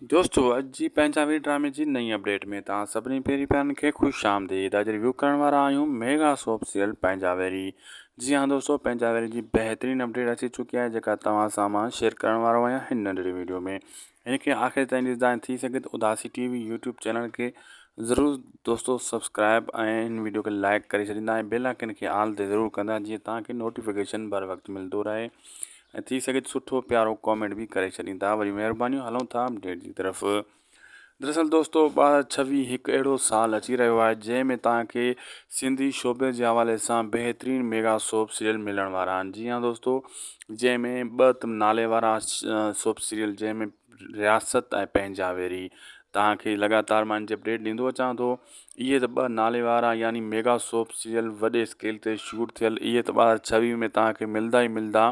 دوستو اڄ جي پنهنجا وير ڊرامي جي نئين اپڊيٽ ۾ توهان سڀني پيري پيارن کي خوش آمديد اڄ ريويو ڪرڻ وارا آهيون ميگا سوپ سيريل پنهنجا ويري جي ها دوستو پنهنجا ويري جي بهترين اپڊيٽ اچي چڪي آهي جيڪا توهان سان مان شيئر ڪرڻ وارو آهيان هن ننڍڙي ويڊيو ۾ هن کي آخر تائين ڏسندا ۽ ٿي سگهي ته اداسي ٽي وي يوٽيوب چينل کي ضرور دوستو سبسڪرائب ۽ هن ويڊيو کي لائڪ ڪري ڇڏيندا ۽ بيل آئڪن کي آل تي ضرور ڪندا جيئن توهان کي نوٽيفڪيشن بر وقت ملندو رهي ۽ ٿي سگهي ته سٺو پيارو ڪامينٽ به ڪري ڇڏيندا وري مهربانيون هلون ٿا اپڊيٽ جي طرف دراصل دوستو ٻه هزار ڇويهه هڪ اهڙو سال اچي رهيو آهي جنهن ۾ توهان کي سنڌي شعبي جي حوالي سان بهترين ميگا سوپ سيريل ملڻ وارا آهن جي ها دوستو جنهن ۾ ٻه نالي وارا سوپ سيريل جنهن ۾ رياست ۽ پنهنجا ويري توهان کي لڳاتار مان ان جي اپڊيٽ ڏيندو اچان ٿو اهي ته ٻه نالي وارا يعني ميگا سوپ سيريل وڏي اسڪيل تي شوٽ ٿيل اهي ته ٻه هزار ڇويهه ۾ توهان کي ملندا ئي ملندا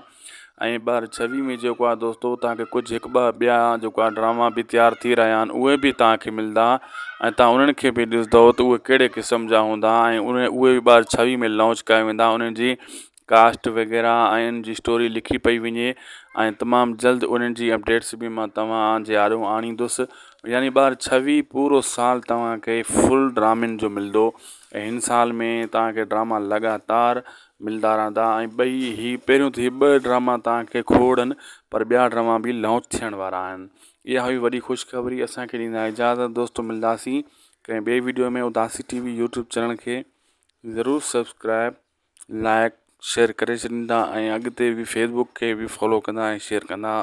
۽ ٻه هزار ڇويهه ۾ جيڪو آهي دوستو توهان کي ڪجهه هڪ ٻه ٻيا جيڪو آهي ڊراما به تيار ٿي رهيا آهن اهي به توهان کي ملندا ۽ توهان انهن کي به ڏسندو ته اهي ڪهڙي قسم جا هوندا ۽ اهي به ٻه هزار ڇويهه ۾ لانچ ڪيا ويندا انهن جي ڪاسٽ وغيره ۽ ان جي اسٽوري لکي پئي وڃي ۽ تمام جلد انهن جي اپڊيٽس به مان توهان جي آڏو آڻيندس يعني ٻه هزار ڇويهه پورو سال توهان کي فل ڊرامن جو ملندو ۽ هن سال ۾ توهان کي ڊراما لڳاتار ملندا رهندا ۽ ٻئي هي پهريون ته هي ٻه ڊراما توهان کي کوڙ آهن پر ٻيا ڊراما به لانچ ٿيڻ وارا آهن اها هئي وڏي خوشخبري اسان کي ڏيندا اجازت دوستو ملنداسين ڪنهن ٻئي ويڊيو ۾ اداسي ٽي وي يوٽيوب چينل کي ضرور سبسڪرائب لائڪ شيئر ڪري ڇڏيندا ۽ اڳتي به فيس بڪ کي به فالو ڪندا ۽ شيئر ڪندا.